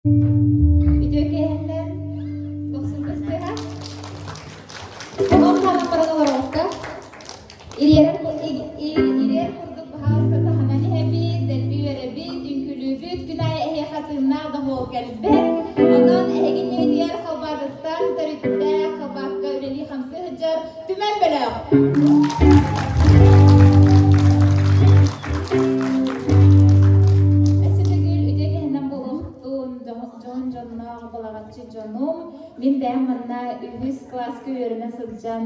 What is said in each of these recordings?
Үтүө киэһэннэр, дохсун кыстыаһа. Оҕом хаалан баран олороҕукка. Ириэрэн ириэр курдук баһаалыста таһынан иһэбит, дэлби үөрэбит, үҥкүүлүүбүт, күн аайы эһиэхэ тыыннаах доһуол кэлбэт. Онон эһиги иннигитигэр Халбаатыттан төрүттээх Халбаакка үлэлии-хамсыы сылдьар Түмэн бөлөх. Өссө төгүл үтүө киһинэн буолуохтун, дьон дьонноох балаҕаччы дьонум. Мин бэйэм манна үһүс кылааска үөрэнэ сылдьан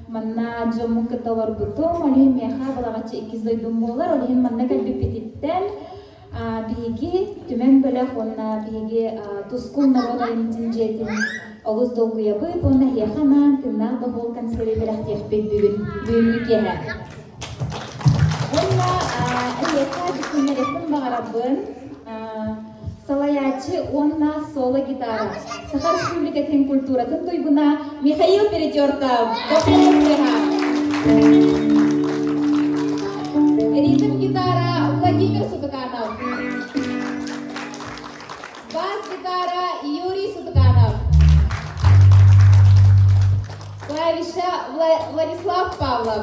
манна дьоммун кытта олорбутум. Ол иһин миэхэ Балаҕаччы иккис дойдум буолар. Ол иһин манна кэлбиппититтэн биһиги Түмэн бөлөх уонна биһиги Тускул норуот айымньытын дьиэтин олус долгуйабыт уонна эһиэхэ анаан тыыннаах доһуол консерви бэлэхтиэхпит бүгүн бүгүҥҥү киэһэ. Уонна эһиэхэ билсиһиннэриэхпин баҕарабын салайааччы уонна соло-гитара Саха Республикатын культуратын туйгуна Михаил Перетертов. Ритм гитара Владимир Сутуканов. Бас-гитара Юрий Сутуканов. Клавиша Владислав Павлов.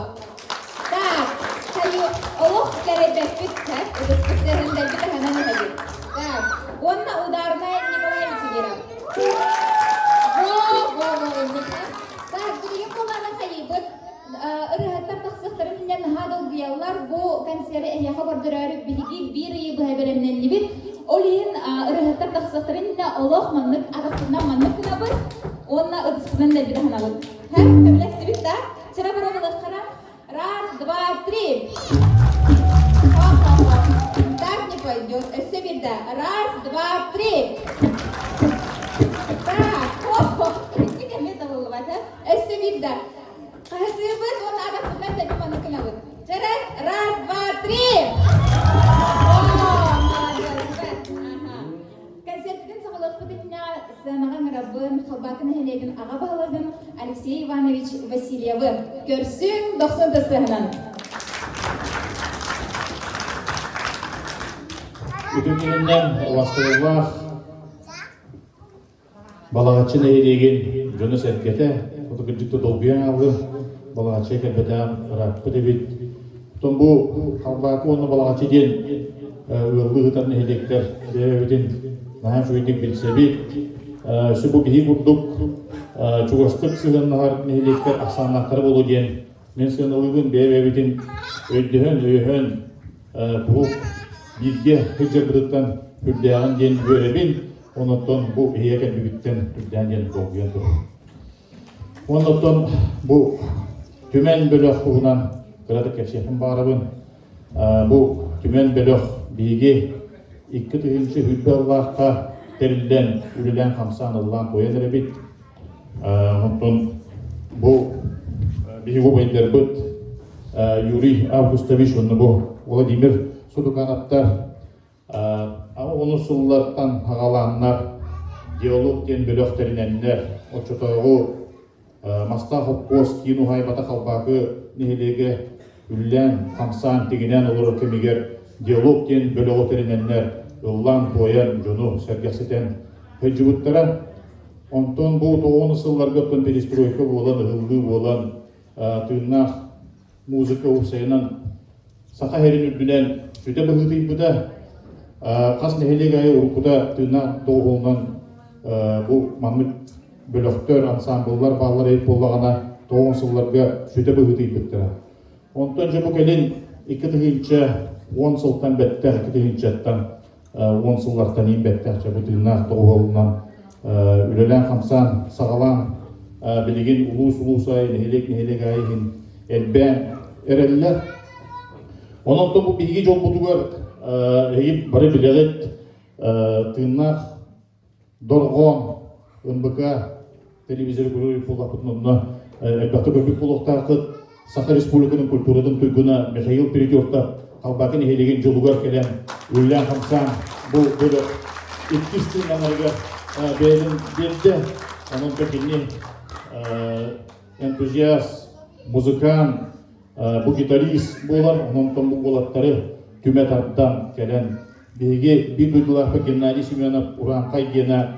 Так, хайы олох кэрэйбэппит, ытыспыт дэлби таһынан иһэбит. Так, уонна ударная Николай Витигеров. Во-во-во, Так, билигин буоллаҕына хайыыбыт. Ырыаһыттар тахсыахтарын иннинэ наһаа долгуйаллар. Бу консервы эһиэхэ көрдөрөөрү биһиги биир ыйы быһа бэлэмнэннибит. Ол иһин ырыаһыттар тахсыахтарын иннинэ олох маннык атахпытынан маннык гынабыт уонна ытыспытынан дэлби таһынабыт. Һэ, сөбүлэстибит да? Чара боруобалыаххара. Раз, два, три. Хо-хо-хо. Так не пойдет. Өссө биирдэ. Раз, два, три. Так, хо-хо. Икки кэмҥэ табыллыбат, Өссө биирдэ. Хаһытыыбыт уонна атахпытынан тэпи маннык гынабыт. Чэрэ, раз, два, три! О, молодец! Ага. Концертпытын саҕалыахпыт иннинэ сценаҕа ыҥырабын Халбаакы нэһилиэгин аҕа баһылыгын Алексей Иванович Васильевы. Көрсүҥ, дохсун тыстыһынан! Үтүө күнүнэн убастабыллаах Балаҕаччы нэһилиэгин дьоно-сэргэтэ хоту кырдьыкта долгуйан хааллым. Балаҕаччыга кэлбэтэҕим ырааппыт эбит. Оттон бу Халбаакы уонна Балаҕаччы диэн ыаллыы сытар нэһилиэктэр бэйэбитин наһаа үчүгэйдик билсэбит. Өссө бу биһи курдук чугастык сыһыаннаһар нэһилиэктэр ахсааннаахтара буолуо диэн мин сыаналыыбын бэйэ-бэйэбитин өйдөһөн, өйөһөн куруук бииргэ сылдьарбытыттан сүрдээҕин диэн үөрэбин. Онон бу иһийэ кэлбибиттэн үрдээн диэн долгуйан турар. Оннуттан бу Түмэн бөлөх туһунан кыратык кэпсиэхпин баҕарабын. Бу Түмэн бөлөх биһиги 2020 сыллаахха тэриллэн, үлэлээн-хамсаан, ыллаан-туойан эрэбит. Онтон бу биһиги убайдарбыт Юрий Августович уонна бу Владимир Сутукановтар Ону сыллартан аҕалааннар «Диалог» диэн бөлөх тэринэннэр, оччотооҕу Мастаах хоппуос киин уһаайбата Халбаакы нэһилиэгэ үллээн, хамсаан, тигинээн олорор кэмигэр «Диалог» диэн бөлөҕү тэринэннэр ыллаан-туойан, дьону сэргэхситэн сылдьыбыттара. Онтон бу тоҕуону сылларга оттон перестройка буолан, ыһыллыы буолан, тыыннаах музыка уопсайынан Саха сирин үрдүнэн сүтэ быһыытыйбыта. Хас нэһилиэк аайы уруккута тыыннаах доҕуһуолунан бу маннык бөлөхтөр, ансаамбыллар бааллар эбит буоллаҕына, тоҕус сылларга сүтэ быһыытыйбыттара. Онтон дьэ бу кэлин 2010 сылтан бэттэх, 2000-ттан уон сыллартан иин бэттэх дьэ бу тыыннаах доҕуһуолунан үлэлээн-хамсаан саҕалаан билигин улуус-улуус аайы, нэһилиэк-нэһилиэк аайы иһин элбээн эрэллэр. Онон бу биһиги дьолбутугар эһиги бары билэҕит тыыннаах Дорҕоон НБК телевизоры көрөр буоллахпытын онно элбэхтэ көрбүт буолуохтааххыт. Саха Республикатын культуратын туйгуна Михаил Перетертов Халбаакы нэһилиэгин дьолугар кэлэн үллээн-хамсаан бу бөлөх иккис тыыннанарыгар бэйэтин биэрдэ. Онон кини энтузиаст, музыкант, бу гитарист буолар. Онон бу уолаттары түмэ тардан кэлэн. Биһиги биир дойдулаахпыт Геннадий Семенов Урааҥхай диэнэ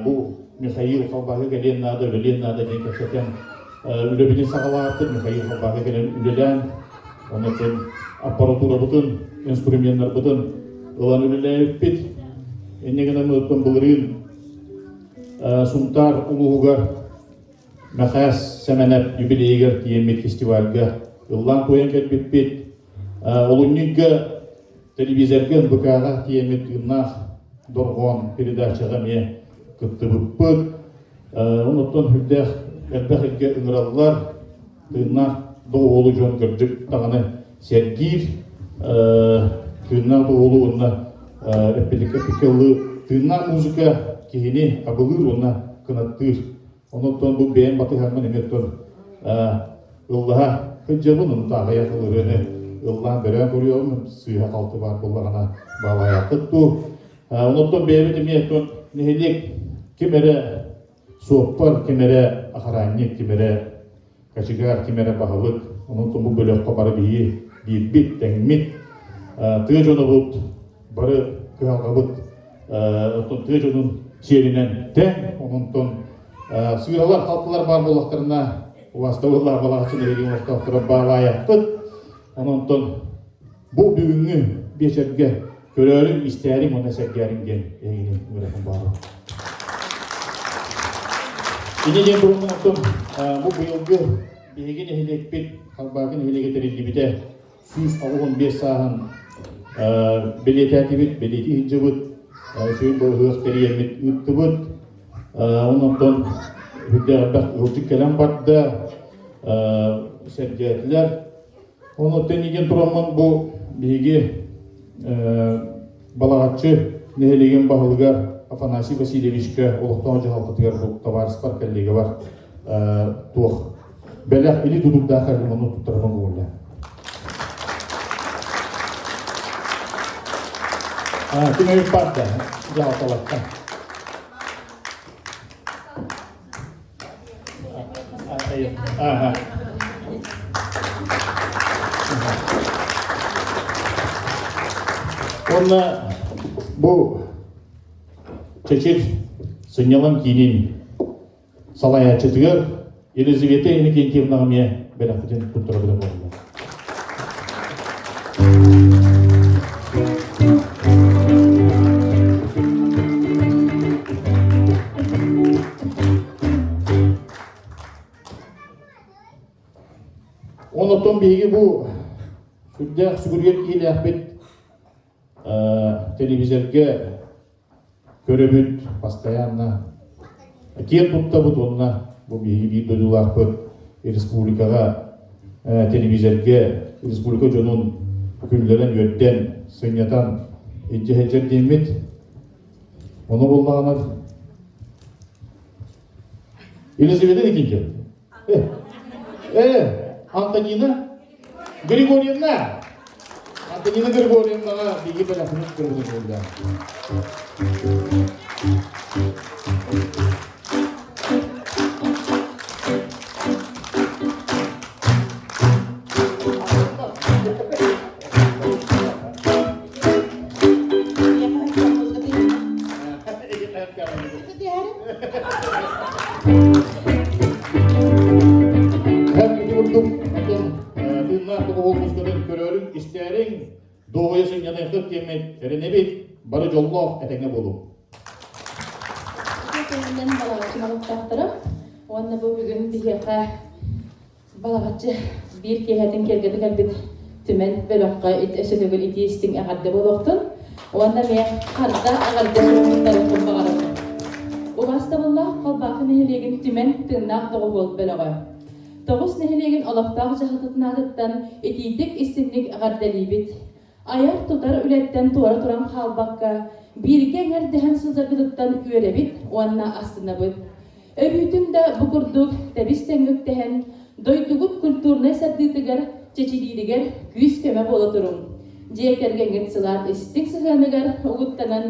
бу Михаил Халбаһы кэлиэн наада, үлэлиэн наада диэн кэпсэтэн үлэбитин саҕалаабыппыт. Михаил Халбаһы кэлэн үлэлээн, онон аппаратурабытын, инструменнарбытын ылан үлэлээбиппит. Инньэ гынан оттон былырыын Сунтаар улууһугар Мэхээс Сэмэнэп юбилейыгар тиийэммит фестивальга ыллаан-туойан кэлбиппит. Олунньуга телевизорга НБК-ҕа тиийэммит тыыннаах дорҕоон передачаҕа эмиэ кыттыбыппыт. Онуттан сүрдээх элбэх илгэ ыҥыраллар. Тыыннаах доҕуһуолу дьон кырдьык даҕаны сэргиир. Тыыннаах доҕуһуолу уонна эппитиккэ ыллыы тыыннаах музыка киһини абылыыр уонна кынаттыыр. Онуттан бу бэйэм батыһаммын эмиэ оттон ыллаһа сылдьабын, ону таахайах ырыаны ыллаан бөрөөн көрүөҕүм, сыыһа-халты баар буоллаҕына баалаайаххыт дуу. Онуттан бэйэбит эмиэ оттон нэһилиэк ким эрэ суоппар, ким эрэ охранник, ким эрэ кочегар, ким эрэ баһылык, онон бу бөлөххө бары биһиги биирбит, тэҥмит, тыа дьонобут бары кыһалҕабыт оттон тыа дьонун сиэринэн тэҥ, ононтон сыыралар, халтылар баар буоллахтарына убаастабыллаах балаҕаччы нэһилиэгин олохтоохторо баалаайахпыт. Ононтон бу бүгүҥҥү биэчэргэ көрөөрүҥ, истээриҥ уонна сэргээриҥ диэн эһигини үөрэхим баара. Ини диэн туругун оттон бу быйылгы биһиги нэһилиэкпит Халбаакы нэһилиэгэ тэриллибитэ 185 сааһын бэлиэтээтибит, бэлиэтии сылдьыбыт, үчүгэй быһыах тэрийэммит ыыттыбыт. Онон үрдээх элбэх ыалдьыт кэлэн барда, сэргээтилэр. Онон иген тураммын бу биһиги Балаҕаччы нэһилиэгин баһылыгар Афанасий Васильевичка олохтоох дьаһалтатыгар бу табаарыспар коллегабар туох бэлэх или тутурдаах альбомну туттарабын буолла. Ким барда дьаһалталарга. Уонна бу Чэчир сынньалаҥ киинин салайааччытыгар Елизавета Иннокентьевнаҕа эмиэ бэлэхпитин туттарабыта буолла. Оннуттан биһиги бу сүрдээх сүгүрүйэр киһилээхпит телевизорга көрөбүт постоянно киэн туттабыт уонна бу биһиги биир дойдулаахпыт республикаҕа телевизорга республика дьонун күллэрэн үөрдэн сынньатан илдьэ сылдьар диэммит ону буллаҕына Елизавета Никитина э Антонина Григорьевна! Антонина Григорьевнаҕа биһиги бэлэхпит көрбүтүн буолла. Ити курдук тыыннаах доҕоһуолбускатын көрөөрүҥ, истээриҥ, дуоһуйа сынньаныаххыт диэммит эрэнэбит, бары дьоллоох этэҥҥэ буолуҥ. Кэннинэн балаҕаччы олохтоохторо уонна бу бүгүн биһиэхэ Балаҕаччы биир киэһэтин киэргэтэ кэлбит Түмэн бөлөххө өссө төгүл итии истиҥ эҕэрдэ буолуохтун уонна эмиэ харда эҕэрдэ суруктарыахпын баҕарабын. Убаастабыллаах Халбаакы нэһилиэгин Түмэн тыыннаах доҕуһуол бөлөҕө. Тоҕус нэһилиэгин олохтоох дьаһалтатын аатыттан итиитик истиҥник эҕэрдэлиибит. Айар-тутар үлэттэн туора туран хаалбакка, бииргэ эҥэрдэһэн сылдьаргытыттан үөрэбит уонна астынабыт. Өрүүтүн да бу курдук тэбис-тэҥ үктэһэн, дойдугут культурнай сайдыытыгар, чэчирииригэр күүс-көмө буола туруҥ. Дьиэ кэргэҥҥит сылаас истиҥ сыһыаныгар угуттанан,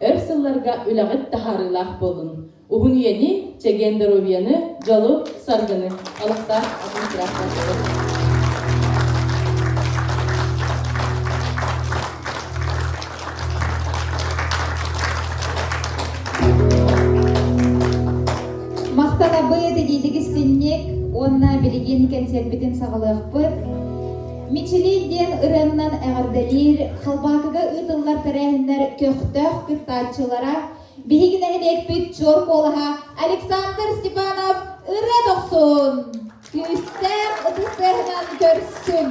өр сылларга үлэҕит таһаарыылаах буоллун. Уһун үйэни, чэгиэн доруобуйаны, дьолу, саргыны олохтоох атын тыраахтарбыт. итиитик истинник уонна билигин кэнсиэрпитин саҕалыахпыт. Мичили диэн ырыаннан эҕэрдэлиир Халбаакыга ыытыллар тэрээһиннэр көхтөөх кыттааччылара биһиги нэһилиэкпит чуор куолаһа Александр Степанов ырыа дохсун! Күүстээх ытыс тыаһынан көрсүн!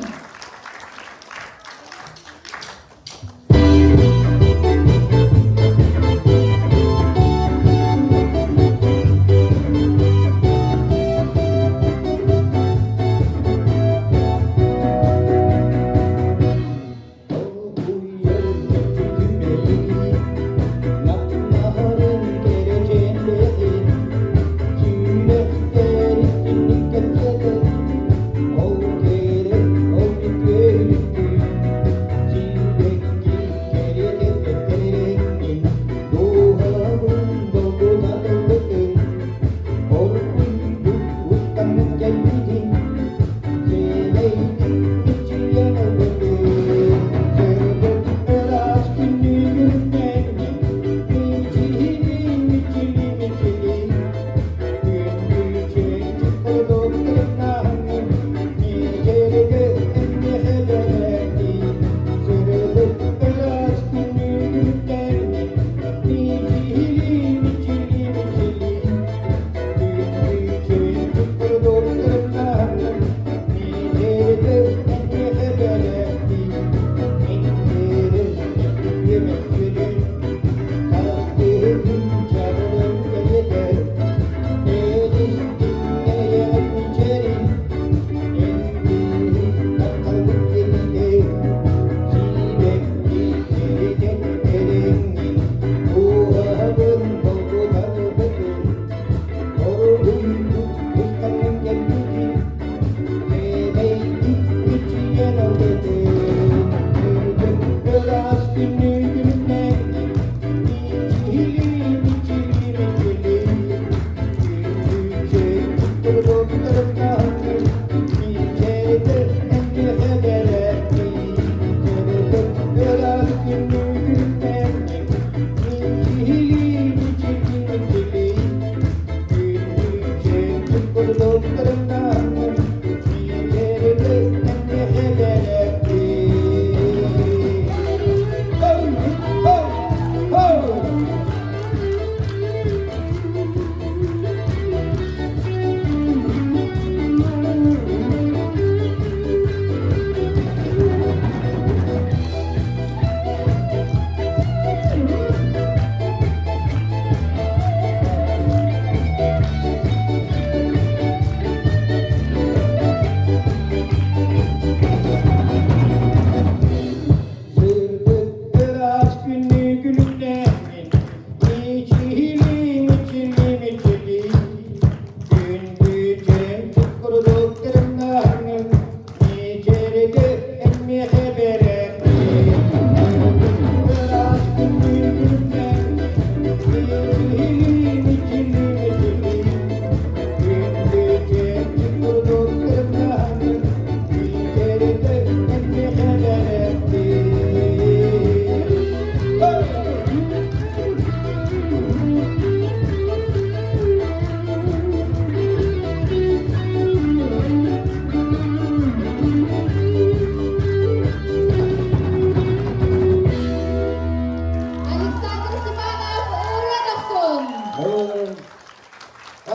Александр Степанов ырыа дохсун!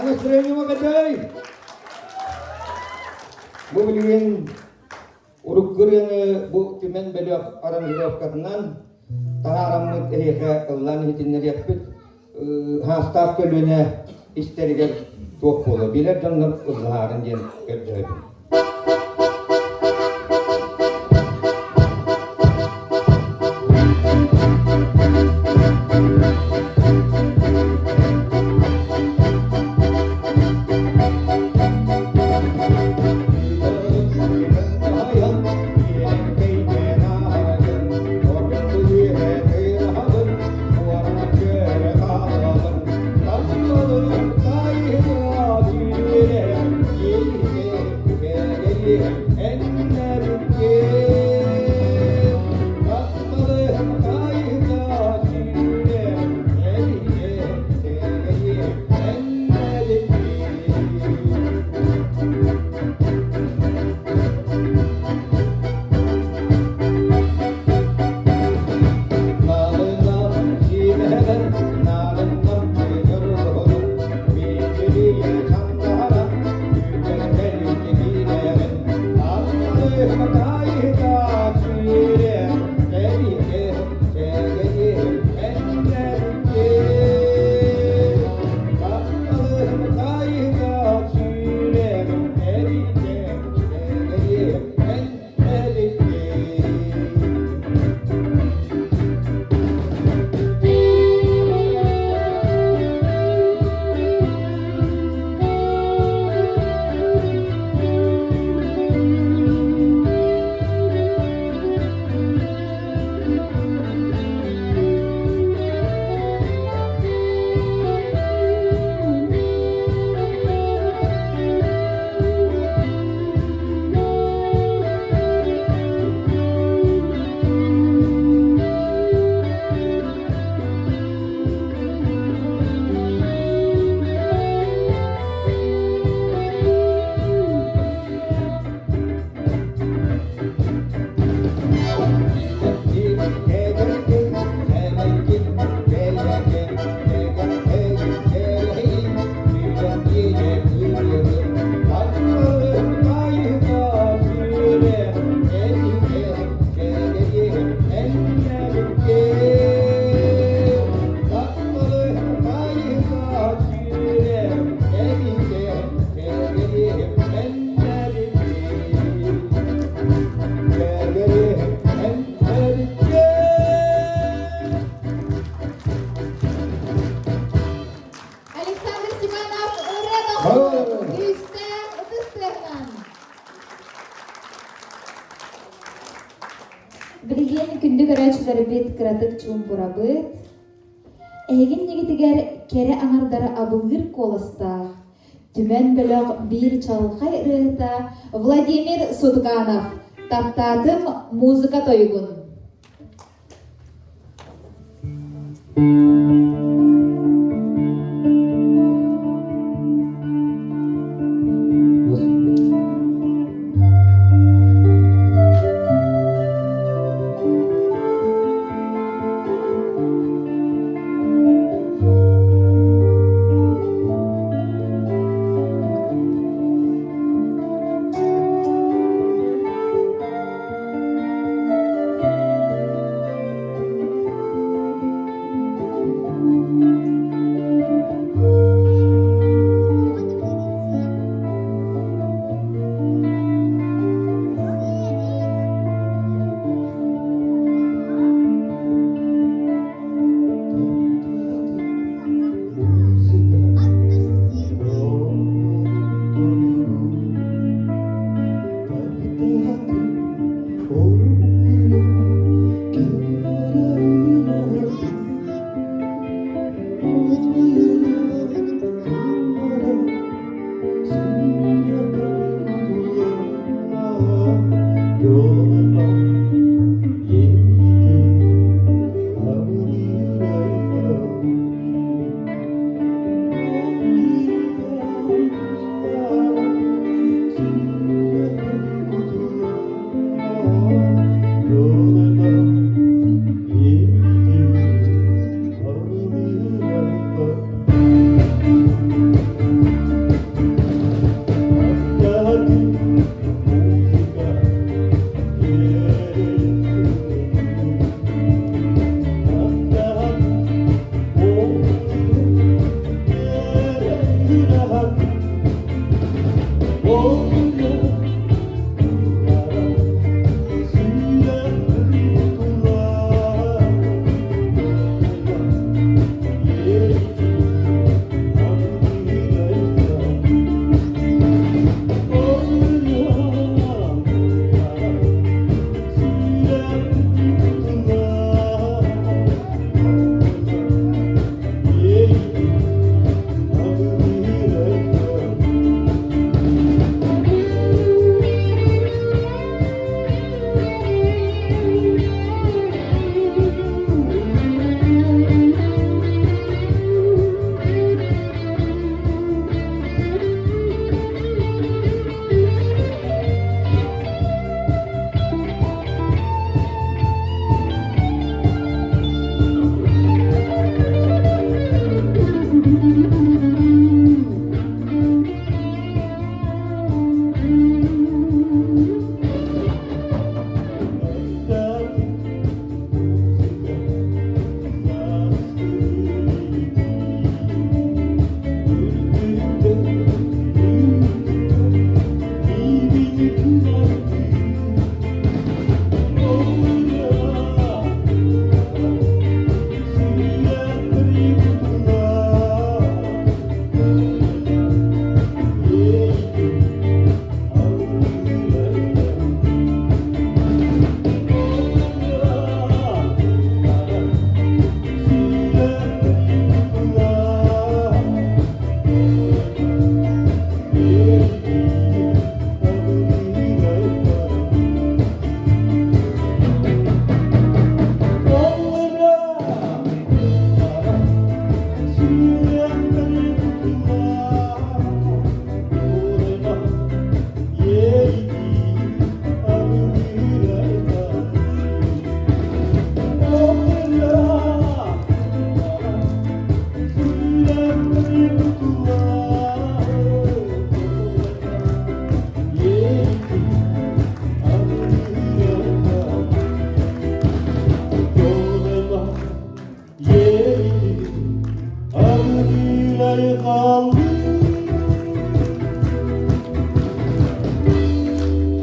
Настроение макатай! Бу билигин урукку ырыаны бу Түмэн бөлөх аранжировкатынан таһаараммыт эһиэхэ ыллаан иһитиннэриэхпит. Хаастаах көлүөнэ истэригэр туох буолуо билэр дьоннор ыллаһаарын диэн көрдөһөбүн. кыратык чуумпурабыт. Эһиги иннигитигэр кэрэ аҥардары абылыыр куоластаах, Түмэн бөлөх биир чаҕылхай ырыаһыта Владимир Сутуканов «Таптаатым музыка тойугун».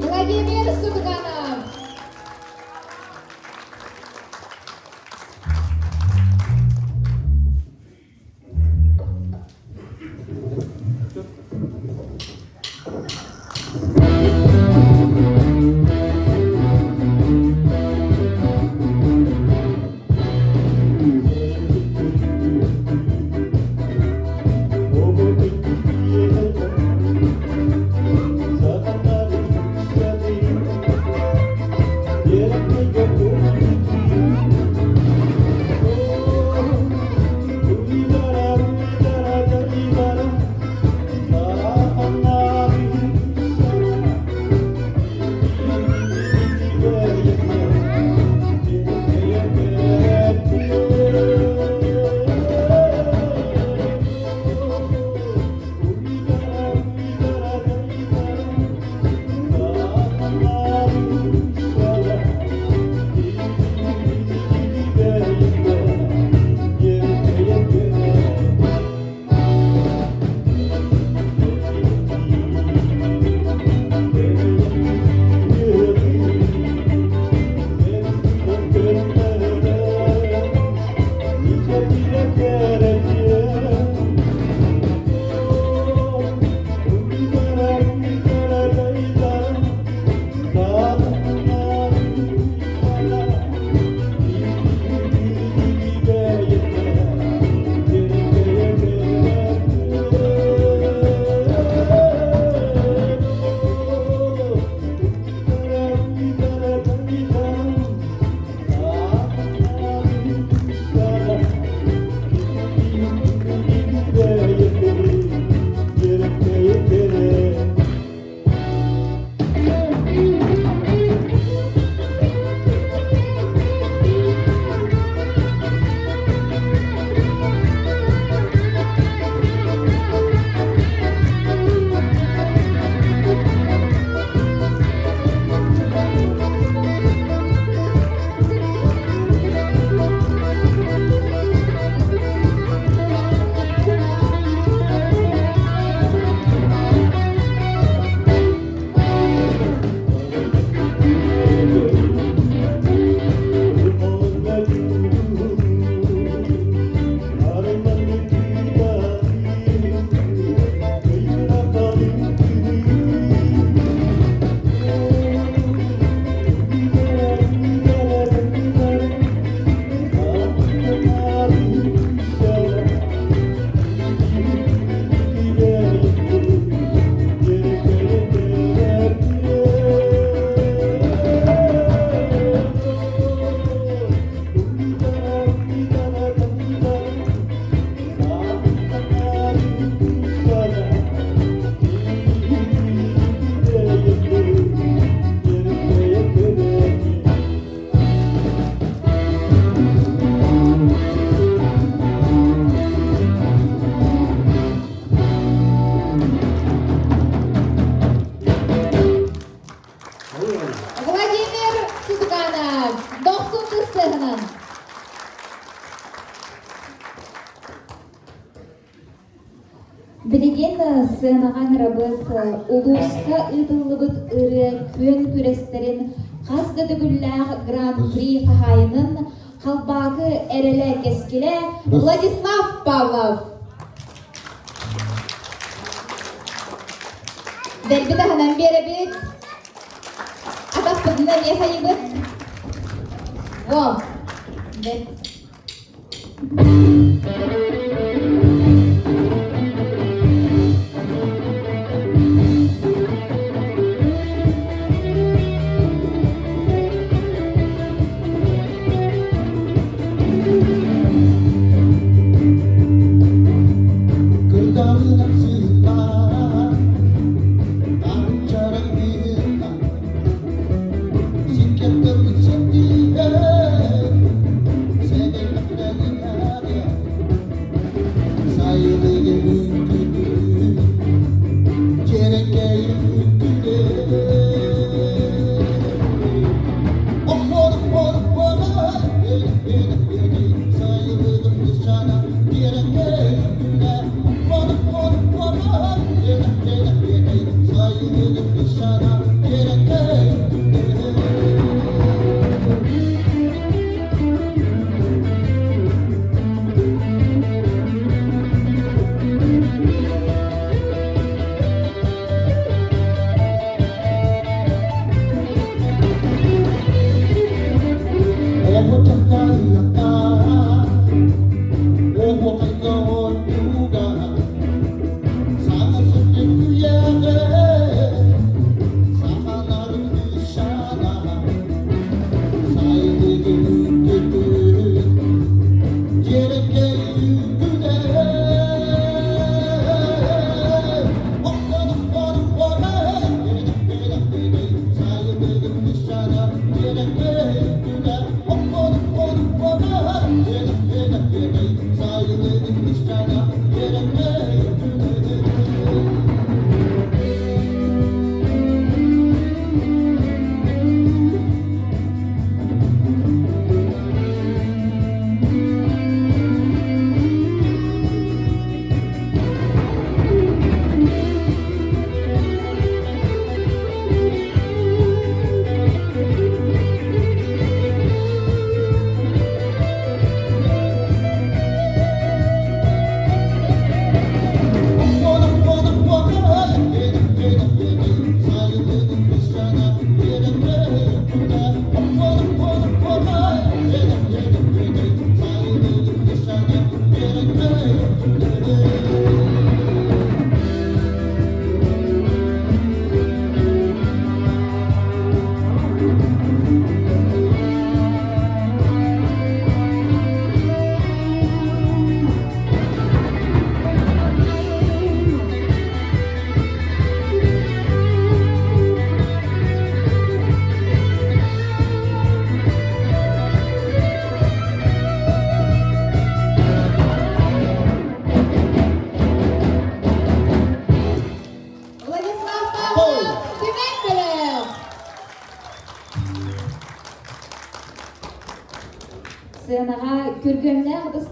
Владимир Сутуканов. Владимир Сутуканов, Дохсун кыстыһынан. Билигин сыанаҕа ыҥырабыт улууска ыытыллыбыт ырыа күөн күрэстэрин хас да төгүллээх гран-при хаһаайынын Халбаакы эрэлэ кэскилэ Владислав Павлов. Дэлби таһынан биэрэбит. Атахпытынан эмиэ хайыбыт. Во! Бэт. Кырдалынан сыһыттаан, таһыччаран быыһыттан, сиккэттэрбит ситтиһэн, сэгэйбэхтэнинээҕэ, сайылыгы үҥкүтүү, дьэрэкэйи үҥкүтүү.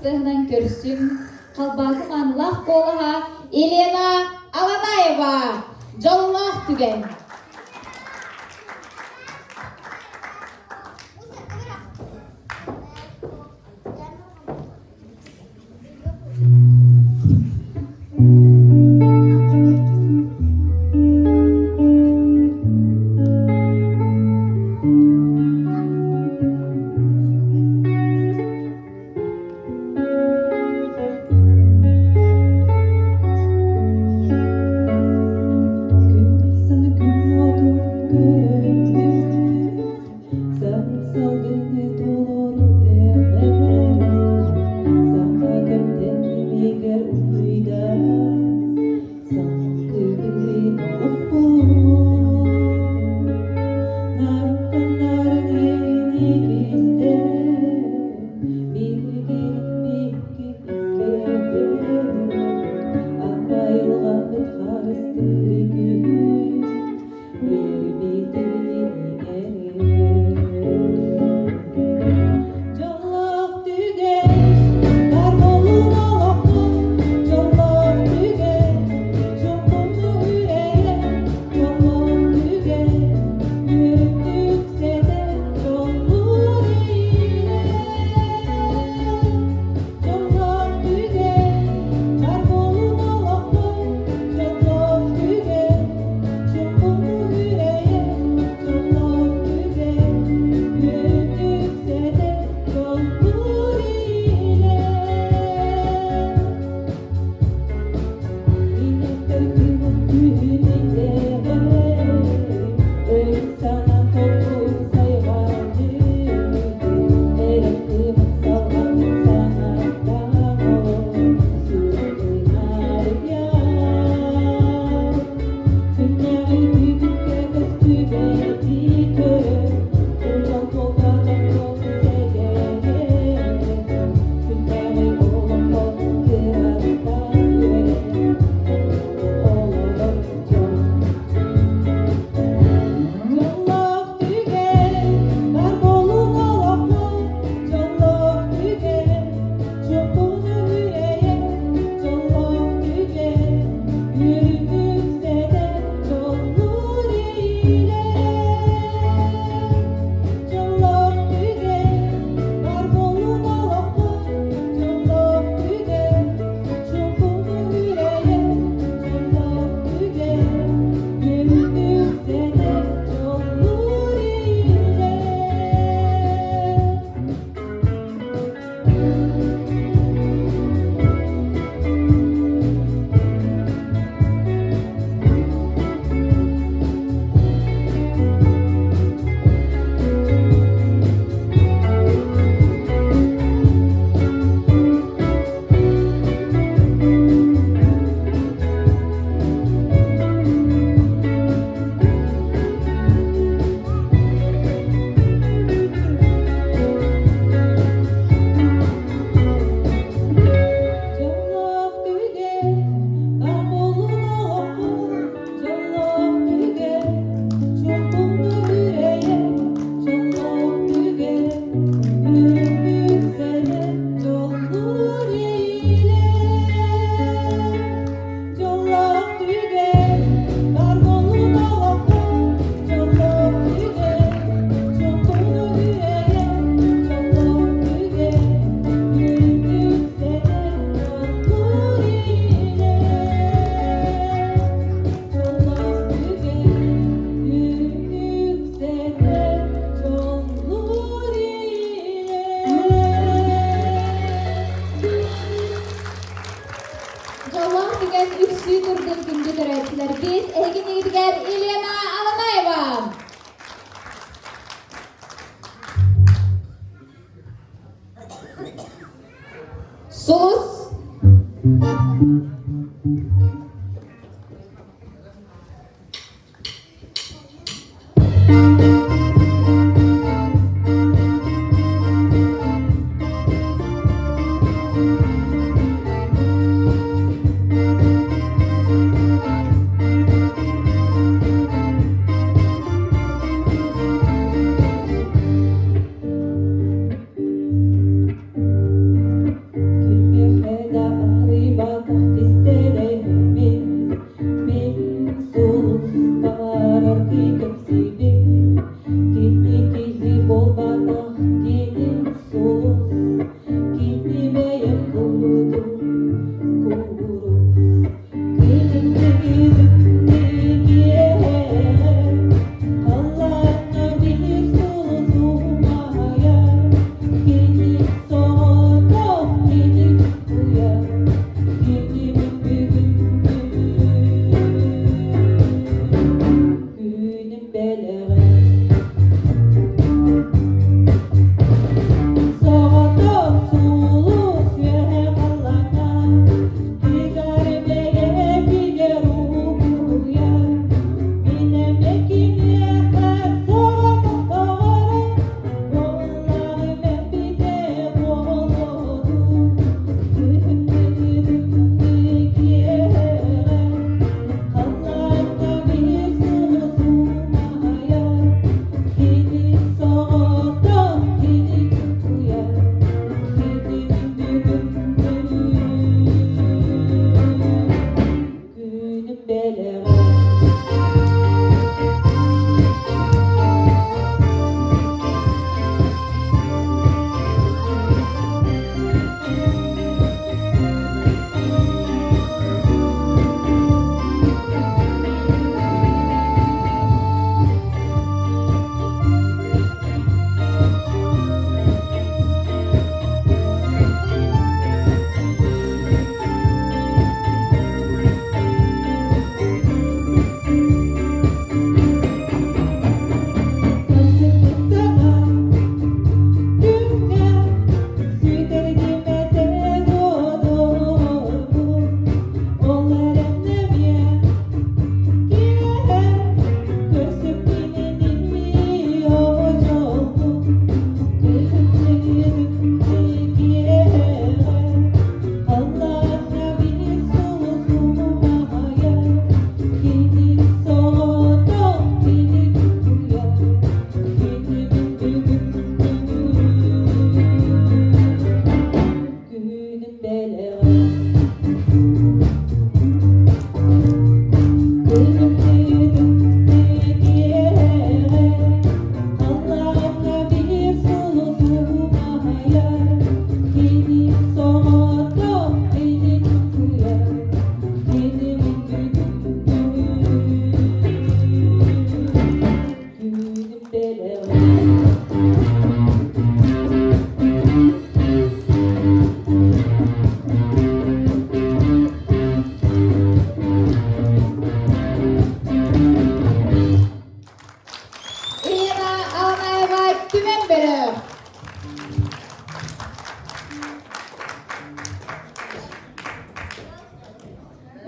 тыаһынан көрсүҥ, Халбаакы маанылаах куолаһа Елена Аланаева! Дьоллоох түгэн! Күн күн уотун көрөммүн, Саҥ салгыны толору эҕэрим, Саҥа кэмтэн кимигэр уйдар, Саҥкыбын олохпун, Нарыттан нарын иэйиини кистээн, Билигин икки Арайылҕабыт харыстыыр күн, Дьоллоох түгэн, бар буолун олохпут, дьоллоох түгэн, дьолбуну үрэйэн, дьоллоох түгэн, үөрүүнү үксэтэн, дьоллуур иилэн. Дьоллоох түгэн, бар буолун олохпут, дьоллоох түгэн, дьолбуну үрэйэн, дьоллоох түгэн, үөрүүнү үксэтэн, дьоллуур иилэн. Минэттэр күнүм күһүн Өй-санаа толкуй сайҕалыы, Эрэл кыымын салҕанын санаттаҕым, Сүрэҕин арыйар. Күннээҕи түбүккэ көстүбэти көрөр, Удьол буолбатах сэгэлэр, Күннээҕи олоххо кыраттан үөрэн, Олорор дьон. Дьоллоох түгэн, бар буолун олоххо, дьоллоох түгэн, чуҥкуну үрэйэн, дьоллоох түгэн, үөрүүнү үксэтэн, дьоллуур иилэр. Дьоллоох түгэн, бар буолун олоххо, дьоллоох түгэн, чуҥкуну үрэйэн, дьоллоох түгэн, үөрүүнү үксэтэн, дьоллуур иилэр. Дьоллоох түгэн, бар буолун олоххо, дьоллоох түгэн, чуҥкуну үрэйэн, дьоллоох түгэн, үөрүүнү үксэтэн, дьоллуур иилэр. Дьоллоох түгэн, бар буолун олоххо, дьоллоох түгэн, чуҥкуну үрэйэн, дьоллоох түгэн, үөрүүнү үксэтэн, дьоллуур иилэр. Дьоллоох түгэн, үөрүүнү үксэтэн, дьоллуур иилэр. Дьоллоох түгэн үксүү турдун күндү көрөөччүлэрбит, эһигинигитигэр Елена Аланаева! Сулус!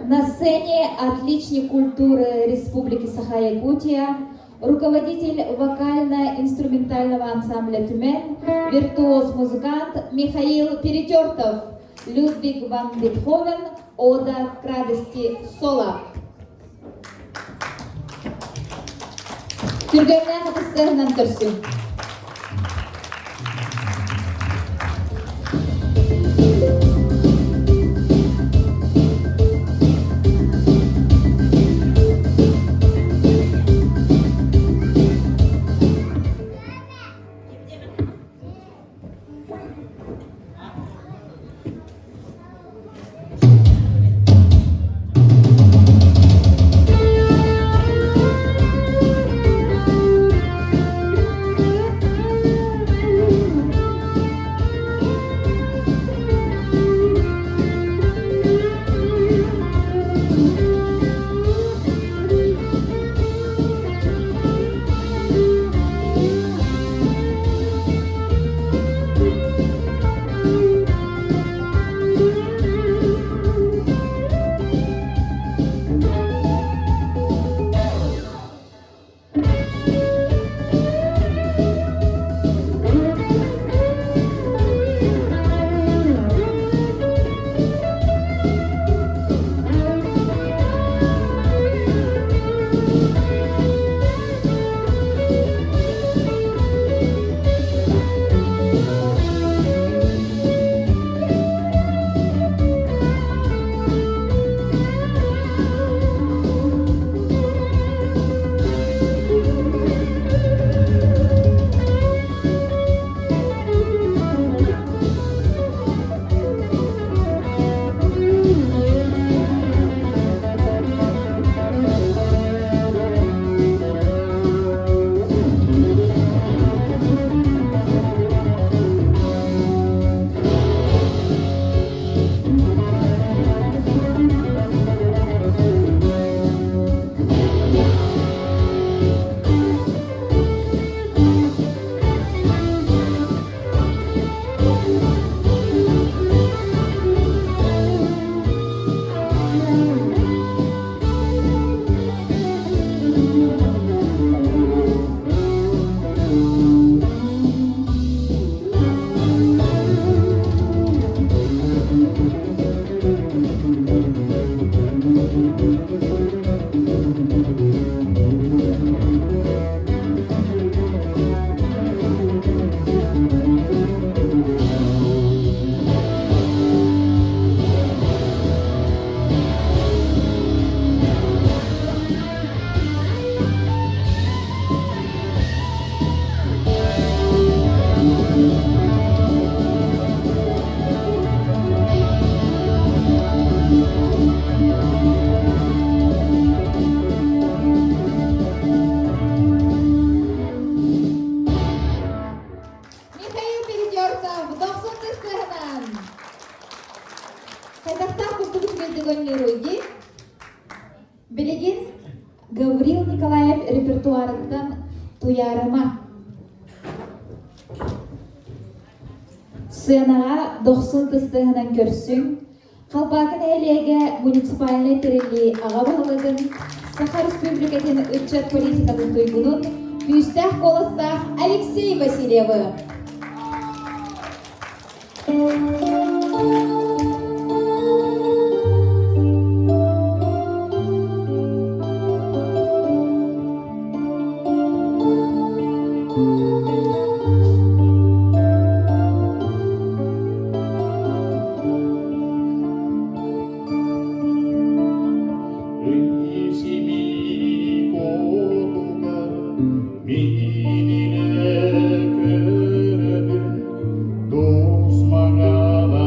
На сцене отличник культуры Республики Саха-Якутия, руководитель вокально-инструментального ансамбля «Түмэн», виртуоз-музыкант Михаил Перетертов, Людвиг ван Бетховен, «Ода к радости соло». Күргүөмнээх ытыстыаһынан көрсүҥ. Михаил Передертов, дохсун тыстыһынан! Хайдахтаах курдук үчүгэйдик оонньууруй дии? Билигин Гаврил Николаев репертуарыттан Туйаарыма. Сыанаҕа дохсун тыстыһынан көрсүҥ, Халбаакы нэһилиэгэ муниципальнай тэриллии аҕа баһылыгын, Саха Республикатын ыччат политикатын туйгунун, күүстээх куоластаах Алексей Васильевы. Миининэ көрөбүн, дус маҥана.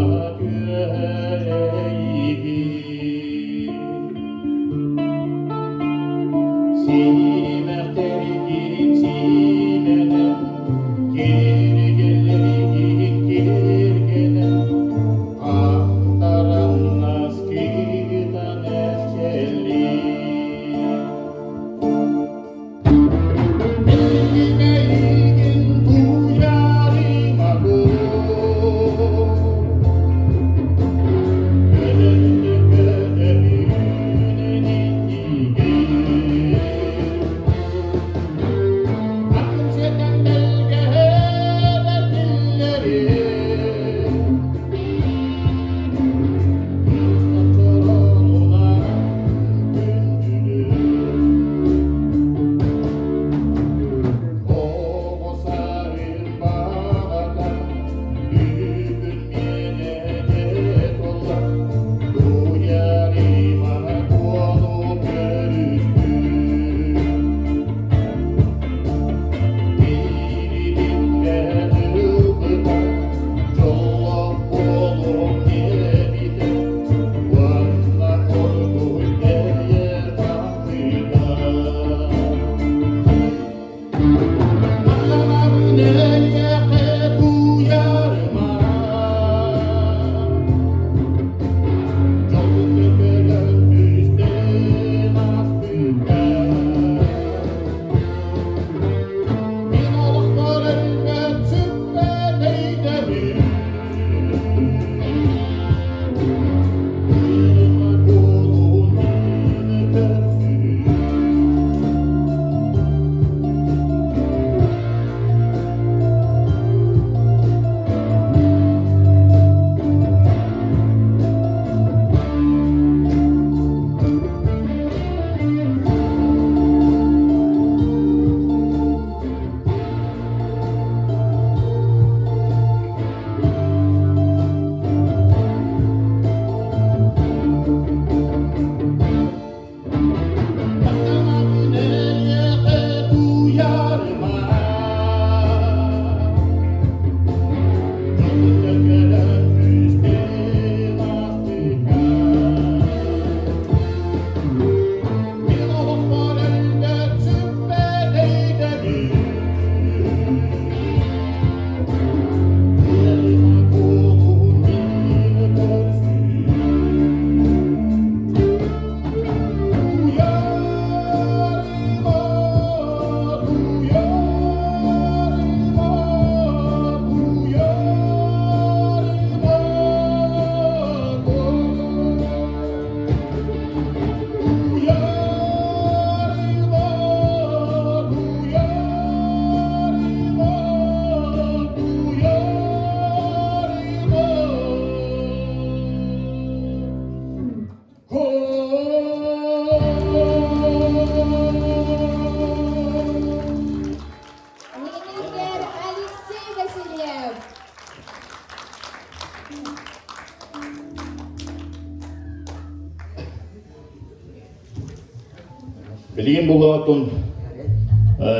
Билигин булаатын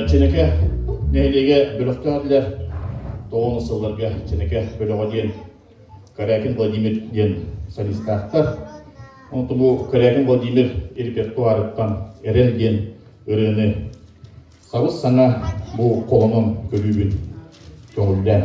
Чинэкэ нэһилиэгэ бөлөхтөөх тоҕуну сылларга Чинэкэ бөлөҕө диэн Корякин Владимир диэн солистаахтар. Онтон бу Корякин Владимир репертуарыттан Эрэл диэн ырыаны сабыс-саҥа бу холонон көрүүбүн көҥүллээн.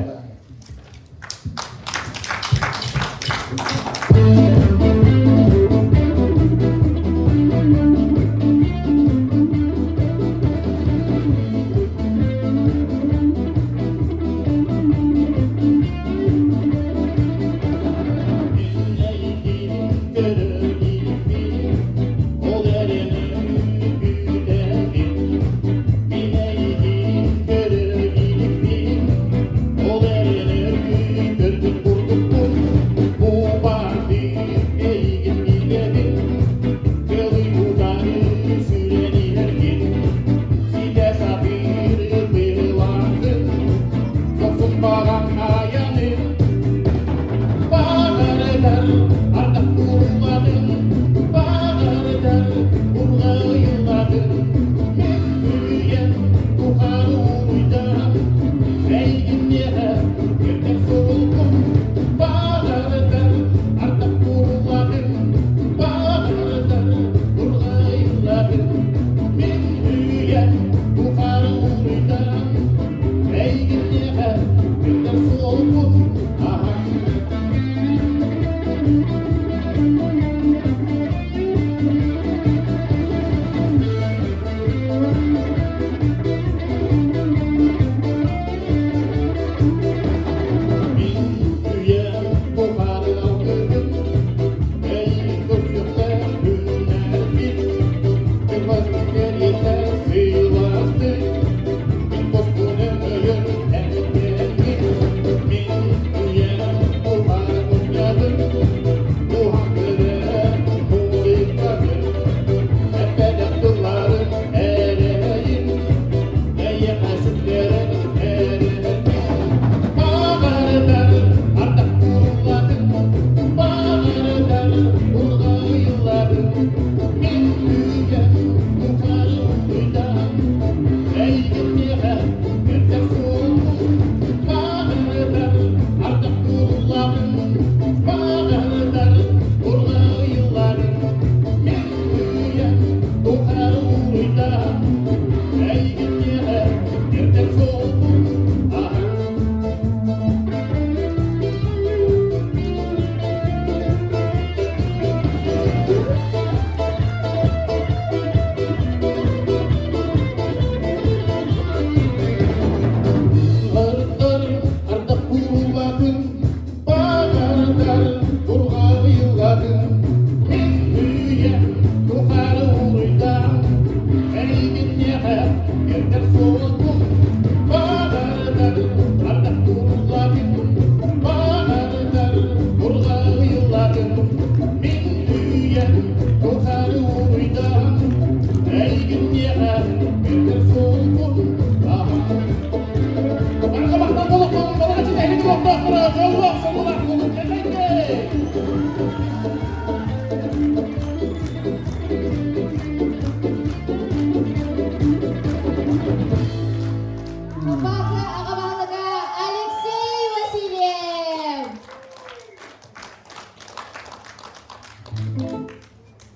Халбаакы аҕа баһылыга Алексей Васильев!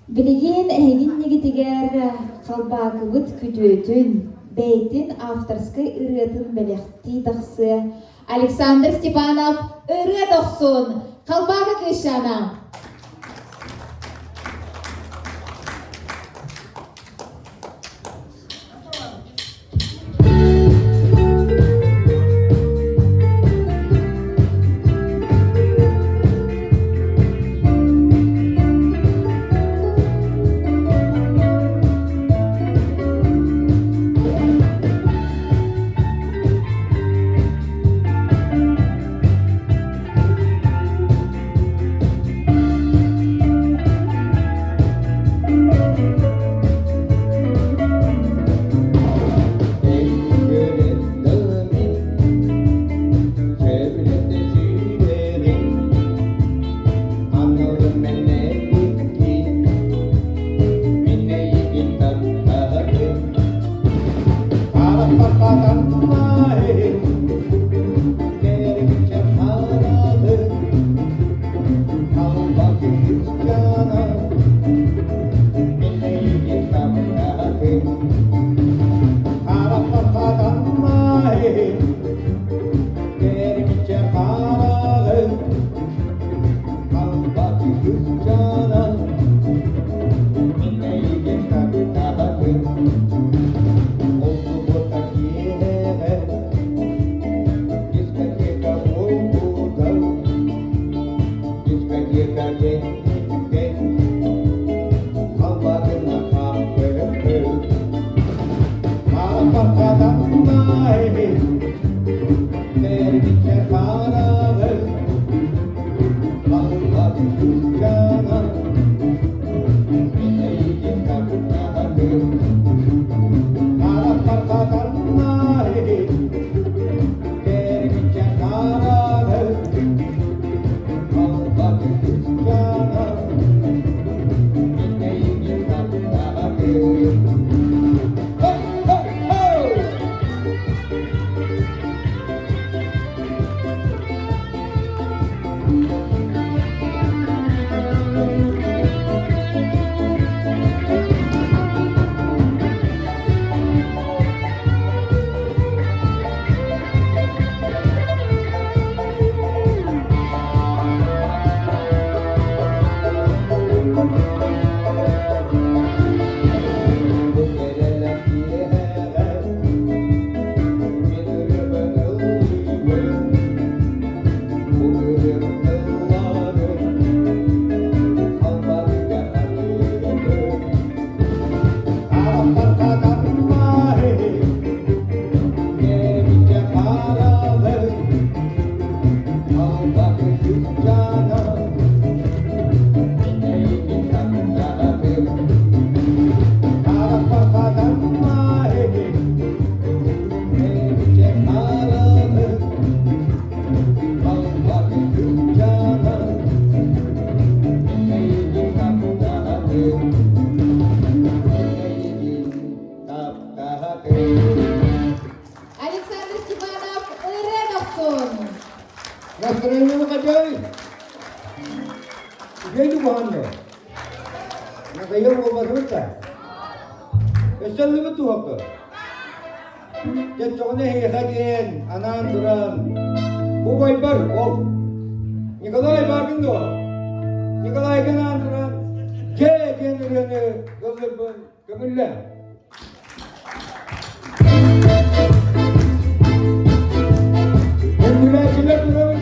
Билигин эһигин нигитигэр халбаакыбыт күтүөтүн, бэйэтин авторскай ырыатын бэлэхтии тахсыа Александр Степанов «Ырыа дохсун! Халбаакы кыысчаана!» кыысчаана, мин эйигин таптаатым. Ол субуота киэһэ дискотека буолбута, дискотека кэнниттэн халбатына хаампыппыт. Хааппаххатаннай, бэрбиччэ хараҕы, халбаты кыысчаана, мин эйигин таптаатым. Хааппаххатаннай, бэрбиччэ хараҕы, халбаты кыысчаана, мин эйигин таптаатым. Хо, хо, хо! Бу кэрэлэр киэһэҕэ мин ырыабын ыллыыбын, бу ырыам тылларын халбарыга аныыбын. Харахтар хатаннары, кэрэмиччэ хараҕы, халбары кыысчаана, мин эйигин таптаатым. Харахтар хатаннары, кэрэмиччэ хараҕы, халбары кыысчаана, мин эйигин таптаатым. Мин эйигин таптаатым. Александр Степанов, Ырыа Дохсун! Настроение хачай? Үчүгэй куһаҕан Надоел буолбатыбыт да? Өссөллүбүт туһаппы. Дьэ, эһиэхэ диэн анаан туран убайбар ол Николай бааргын дуо? Николайга анаан туран дьэ диэн ырыаны ыллырбын көҥүллэ. Көҥүлээччилэр туран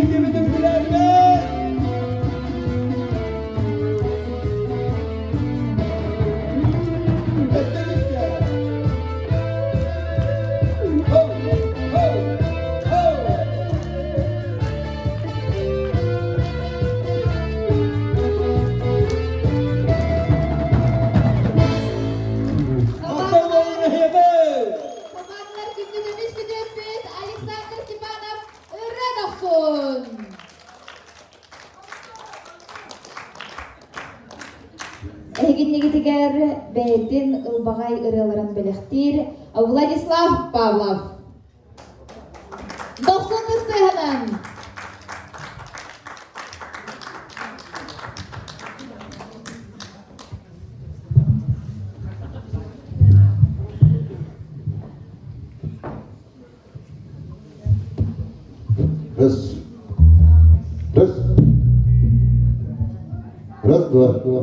Биһигибит үҥкүүлээтилэр! Өттүгүттэ! Ho! Ho! Ho! Махтал буолун эһиэхэ! Командалар күндү көмүс күтүөппүт Александр Степанов Ырыа Дохсун! Эһигиннигитигэр бэйэтин ылбаҕай ырыаларын бэлэхтиир Владислав Павлов. Дохсун тыстыһынан! Раз. Раз. Раз, два, два.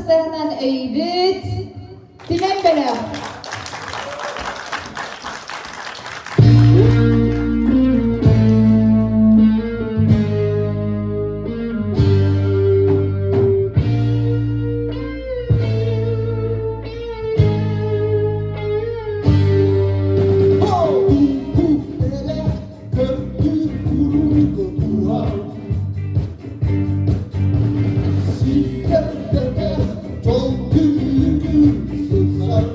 ытыстарынан өйбүт Түмэн бөлөх. Ситэр дьол күлүгүн сыпсар.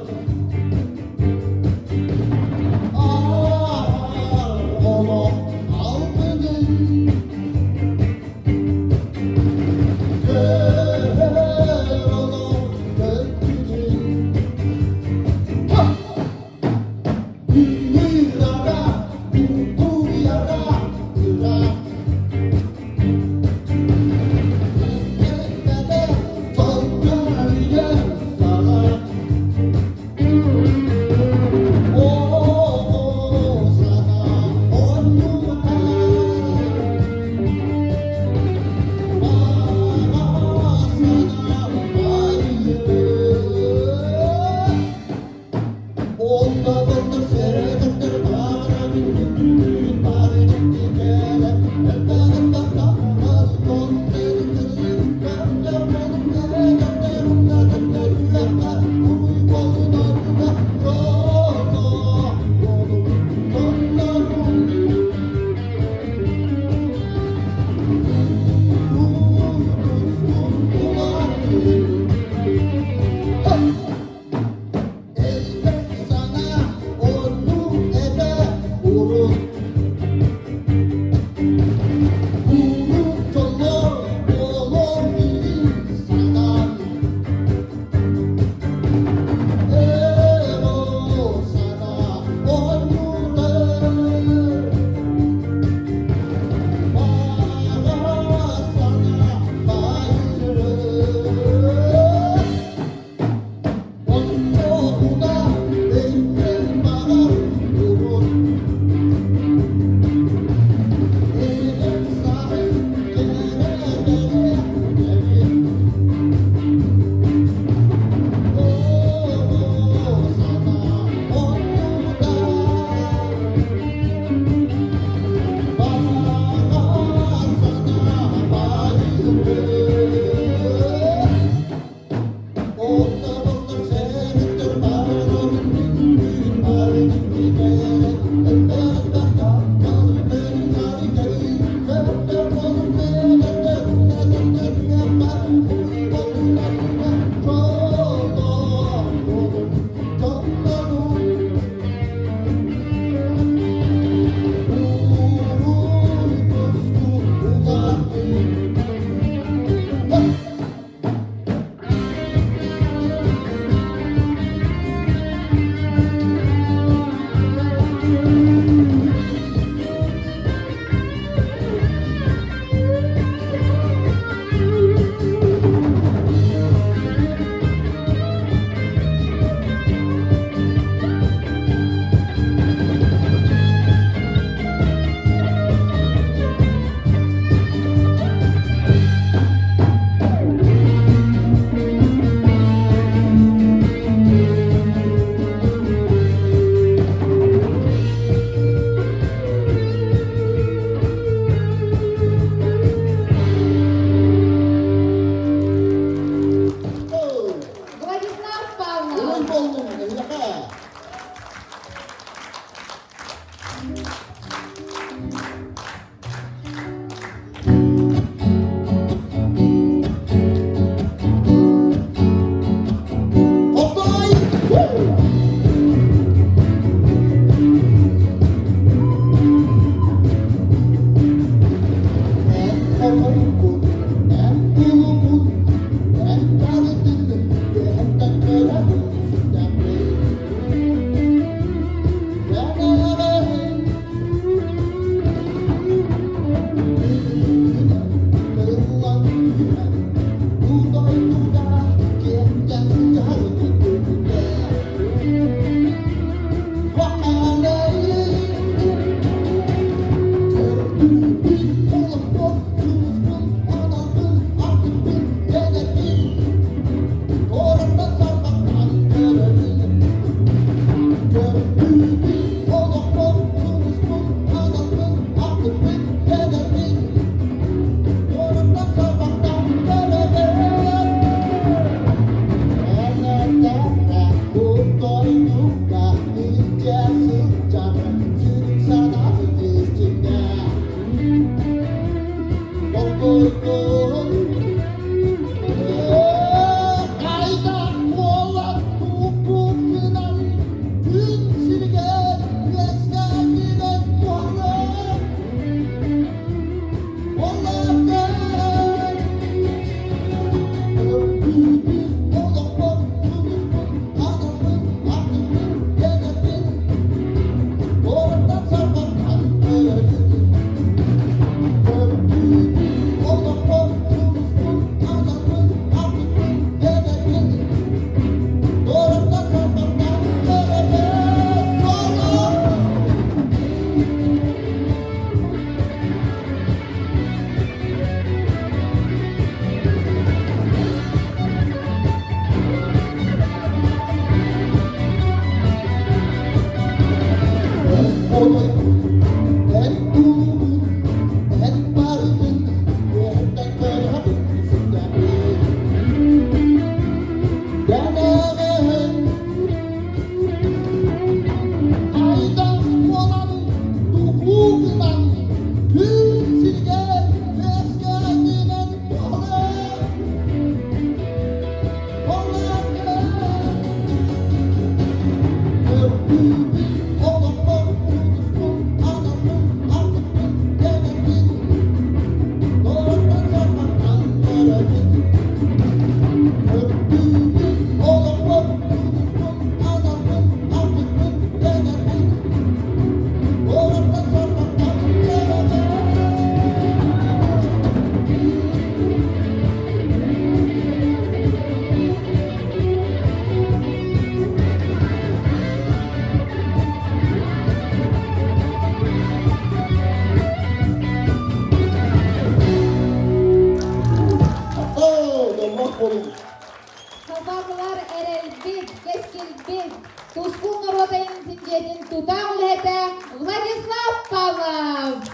Павлов!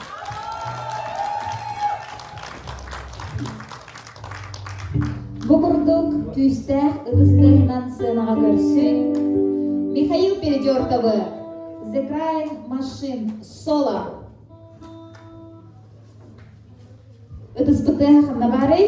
Бу курдук күүстээх ытыс тыаһынан сыанаҕа көрсүн Михаил Передертовы The Crying Machine соло. Ытыспытыа ханна баарый?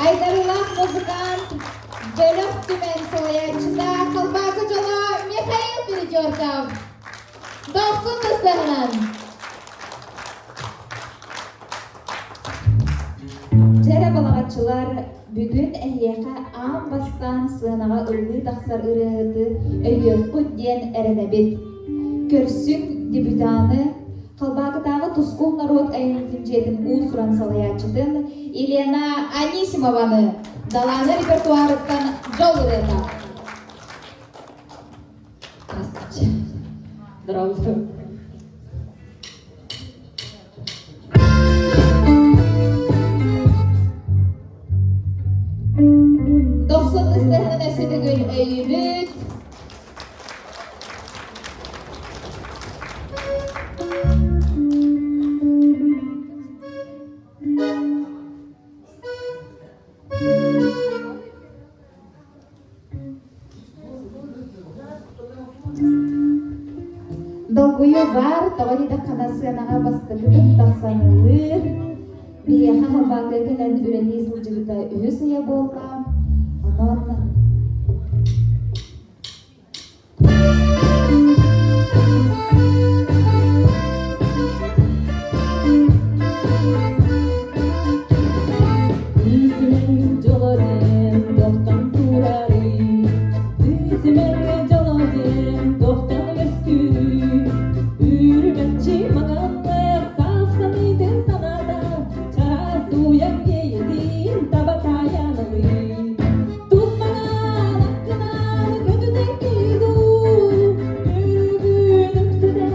Айдарылаах музыкант, бөлөх түмэн салайааччыта Халбаакы дьоло Михаил Передерков. Дохсун тыстарынан! Дьэрэ балаҕан. Халбаакылааччылар, бүгүн эһиэхэ аан бастаан сыанаҕа ыллыы тахсар ырыаһыты өйүөххүт диэн эрэнэбит. Көрсүҥ дебютаны Халбаакытааҕы Тускул норуот айымньытын дьиэтин уус-уран салайааччытын Елена Анисимованы Далаана репертуарыттан дьол ырыата. Здравствуйте. Здравствуйте. Дохсун ыстаһынан өссө төгүл өйүүбүт. Долгуйуу баар, тоҕо диэтэххинэ сыанаҕа бастакытын тахсан ыллыыр. Биһиэхэ Халбаакыга кэлэн үлэлии сылдьыбыта үһүс ыйа буолла. Онон Күүсүмэр дьоло диэн тохтон турарый, Күүсүмэр дьоло диэн тохтон үөскүүрүй. Үрүмэччи маҥаннар саапсаныытын санаата, Чараас уйан иэйэтин таба таайан ылыы. Тус маҥан аккынан көтүтэн киирдүү, Көрүгүн үксэтэ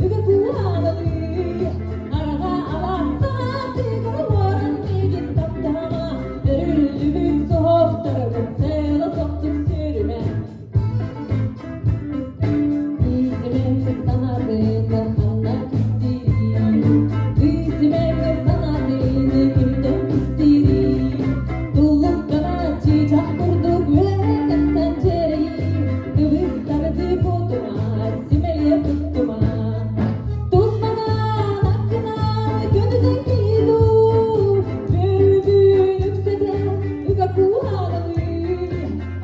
үгэ кууһаналыы. Араҕа алаастаҕа тыгар уоран миигин таптаама, Өрүллүбүт соһохторбун сыала сохтук сүрүмэ. Күүсүмэр санаатын ханна кистиирий, Күүсүмэр санаатын кимтэн кистиирий? Туллуктана чыычаах курдук үөрэ тахсан дьиэрэйий, Кыбыстарды куотума, симэлийэ туттума. Тус маҥан аккынан көтүтэн киирдүү, Көрүгүн үксэтэ ыга кууһаналыы.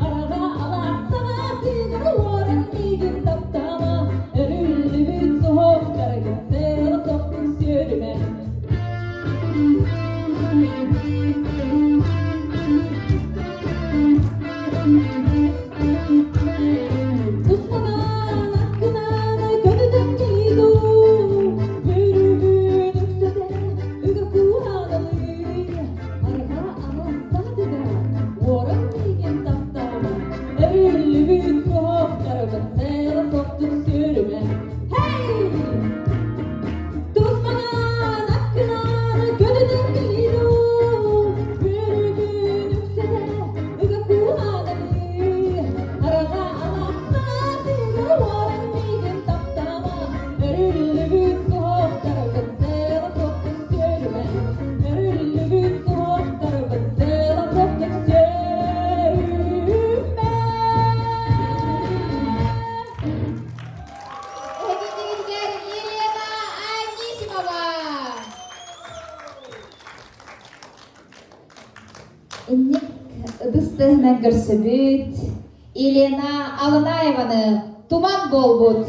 Араҕа алаастаҕа тыгар уоран миигин таптаама, Өрүллүбүт суһуохтаргын сыала сохтун сүөрүмэ. Тусманан аккынан көтүтэн кэлии Бүрүбүн үксэтэ үгэ кууһаналыы Арҕаа алаастаатыгар уоран миигин таптаама Өрүллүбүт суһуохтарбын сыала сохтук сүөрүмэ Hey! Тусманан аккынан көтүтэн кэлии Бүрүбүн үксэтэ ыга кууһаналыы Араҕа алаастаатыгар уоран миигин таптаама Өрүллүбүт суһуохтарбын сыала сохтук сүөрүмэ Өрүллүбүт суһуохтарбын сыала сохтук сүөрүмэ Эһигиннигитигэр Елена Анисимова! Инник ытыс тыаһынан көрсөбүт Елена Алынаеваны туман буолбут.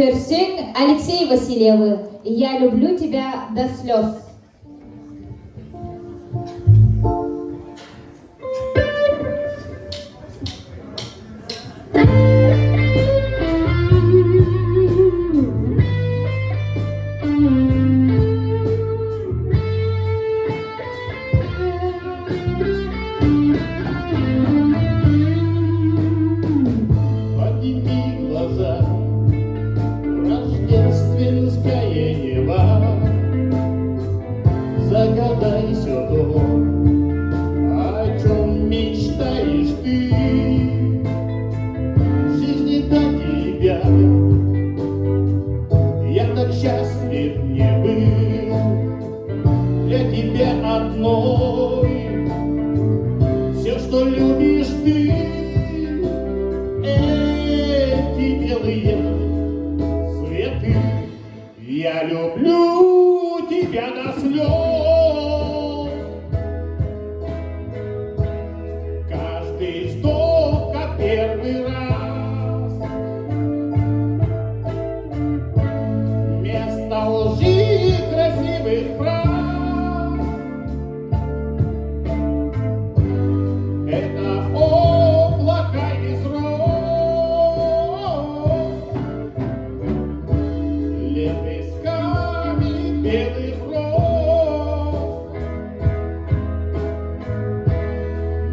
Көрсүҥ Алексей Васильевы «Я люблю тебя до слез». Подними глаза, рождественское небо, загадай все то, о чем мечтаешь ты. В жизни до тебя я так счастлив не был, для тебя одной. Все, что любишь ты, эти белые цветы. Я люблю тебя до слез. Каждый вздох, как первый раз. Вместо лжи красивых фраз это облака из роз, лепестками белых роз.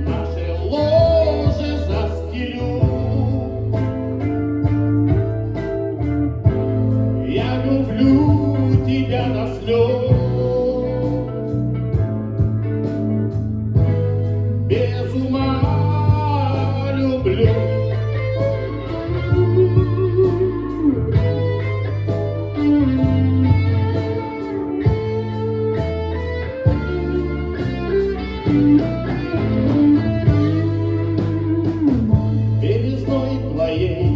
Наше ложе застелю. Я люблю тебя до слез. Без ума люблю. Белизной твоей,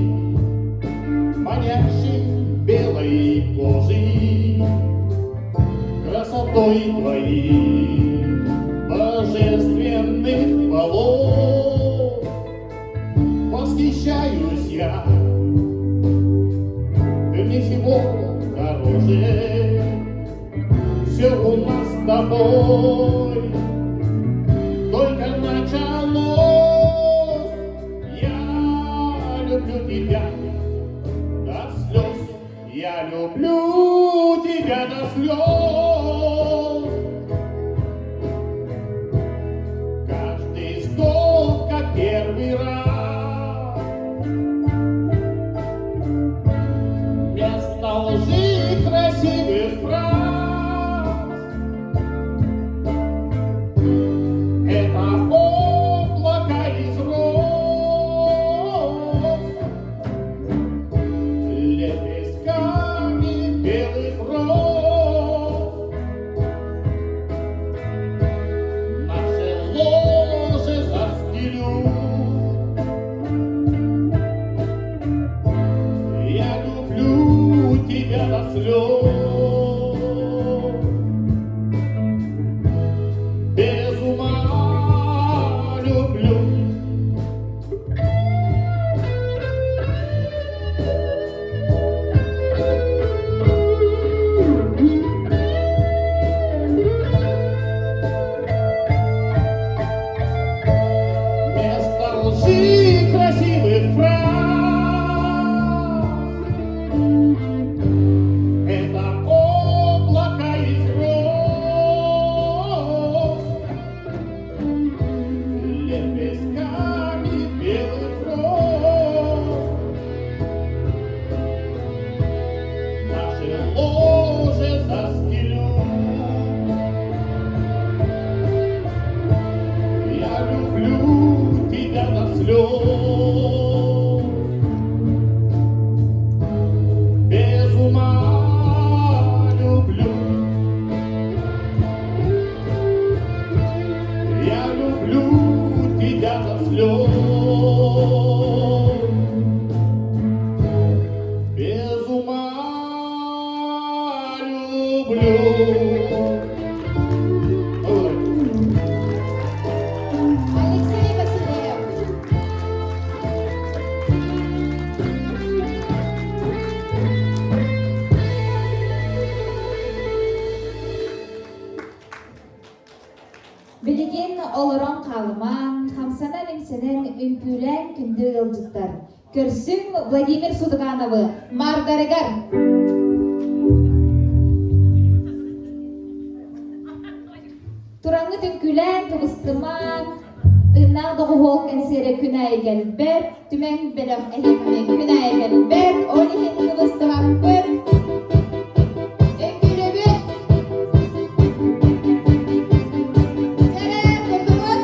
манящей белой кожей, красотой твоих божественных волос восхищаюсь я. Ты мне всего дороже, все у нас с тобой только началось. Я люблю тебя до слез, я люблю тебя до слез. Каждый вздох, как первый раз. Вместо лжи красивых фраз это облако из роз, лепестками белых роз. Наше ложе застелю. Я люблю тебя до слез. Без ума люблю. Вместо лжи красивых фраз это облако из роз, лепестками үссэнэн, үҥкүүлээн күндү ыалдьыттар. Көрсүҥ Владимир Судукановы Мардарыгар! Тураҥҥыт үҥкүүлээн кыбыстымаҥ, тыыннаах доҕуһуол кэнсиэрэ күн аайы кэлбэт, түмэн бөлөх эһиэхэ күн аайы кэлбэт, ол иһин кыбыстыбаппыт. Үҥкүүлүүбүт! Чэрэ, турдубут!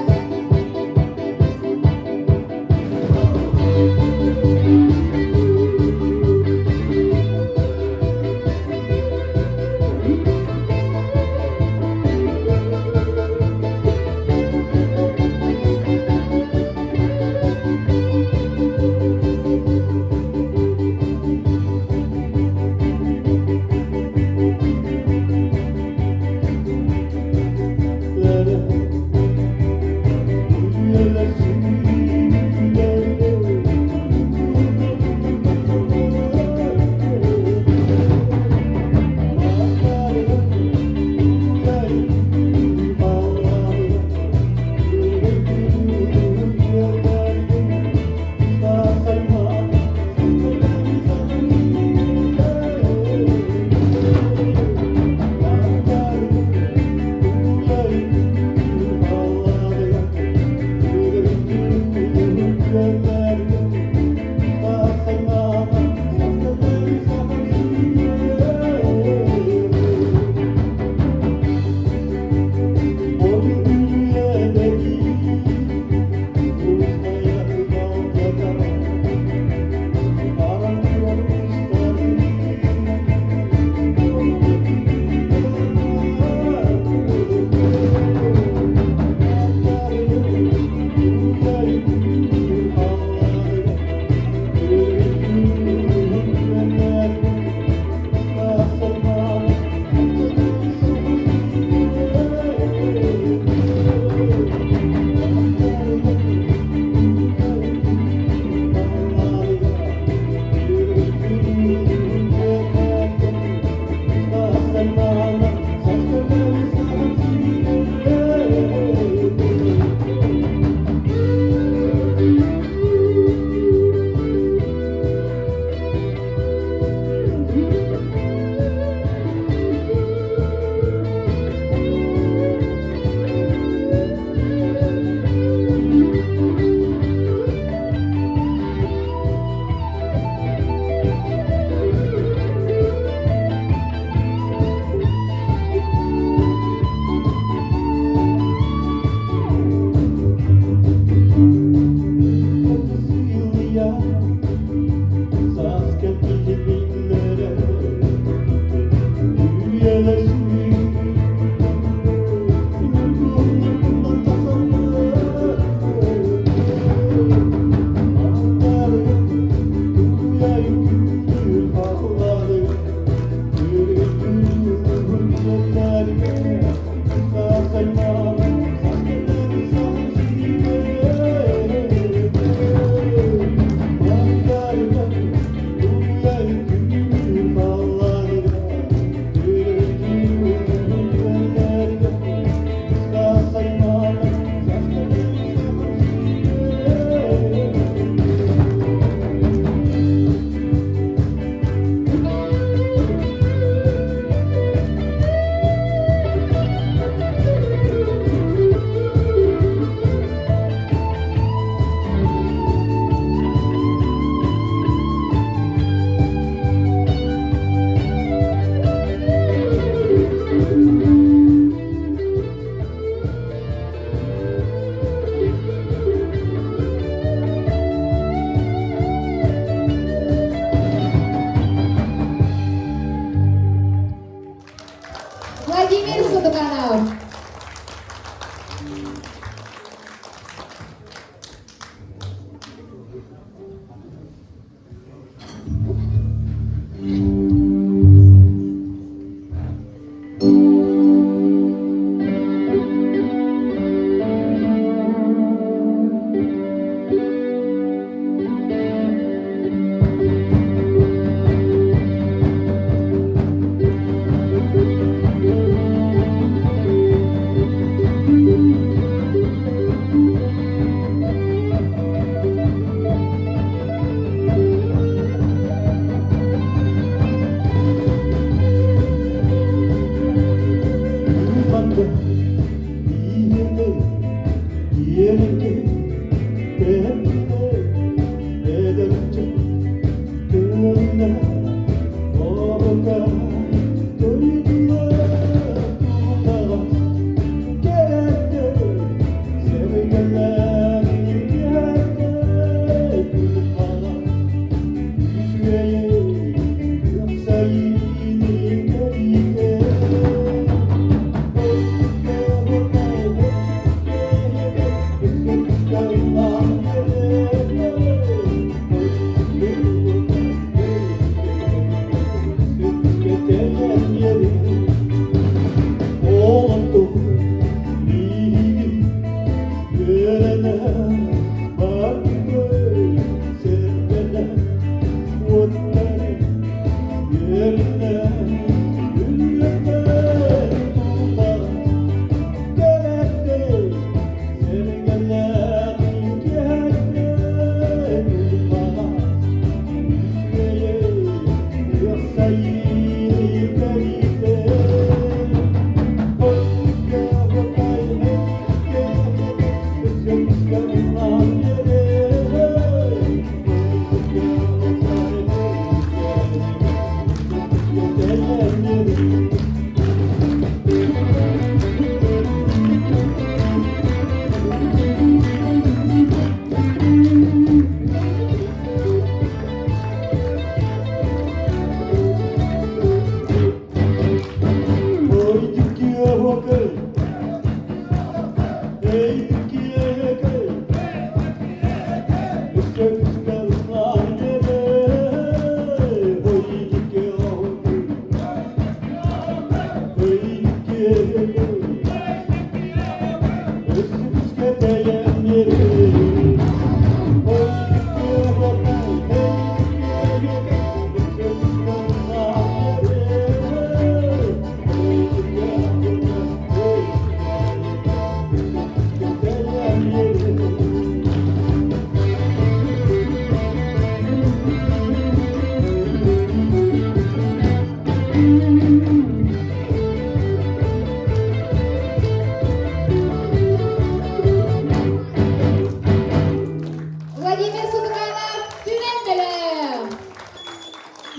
Владимир Сутуканов түнэн бэлэм!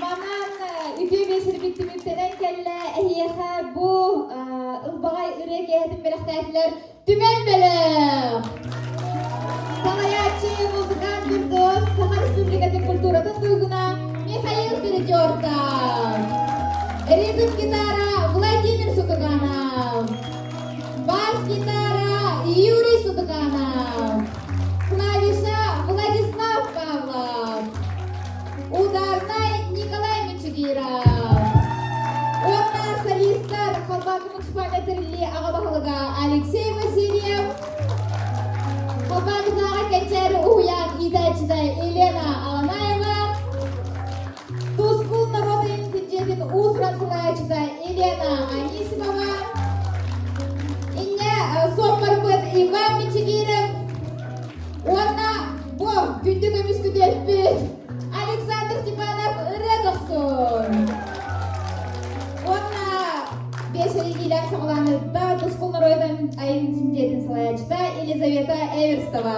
Манан үтүө биэсирбит түмүктэнэн кэллэ. Эһиэхэ бу ылбаҕай ырыа киэһэтин бэлэхтээтилэр Түмэн бэлэх! Салайааччы музыкант виртуоз Саха Республикатын культуратын туйгуна Михаил Перетертов. Ритм гитара Владимир Сутуканов. Бас гитара Юрий Сутуканов. Клавиша Владислав Павлов. Ударнай Николай Мичигиров. Уонна солистар Халбаакы муниципальнай тэриллии аҕа баһылыга Алексей Васильев, Халбаакытааҕы кэнчээри уһуйаан иитээччитэ Елена Аланаева, Тускул норуот айымньытын дьиэтин уус-уран салайааччыта Елена Анисимова, инньэ суоппарбыт Иван Мичигиров уонна бу күндү көмүс күтүөппүт Александр Степанов ырыа дохсун. Уонна биэс илиилээх саҕалааныытта Тускул норуотун айымньытын дьиэтин салайааччыта Елизавета Эверстова.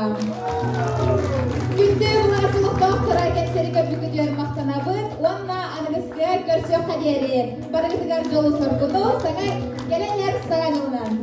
Күндү былаас олохтоохторо кэпсэри көрбүккүтүгэр махтанабыт уонна аныгыскыга көрсүөххэ диэри барыгытыгар дьолу-соргуну саҥа кэлэн иһэр саҥа дьылынан!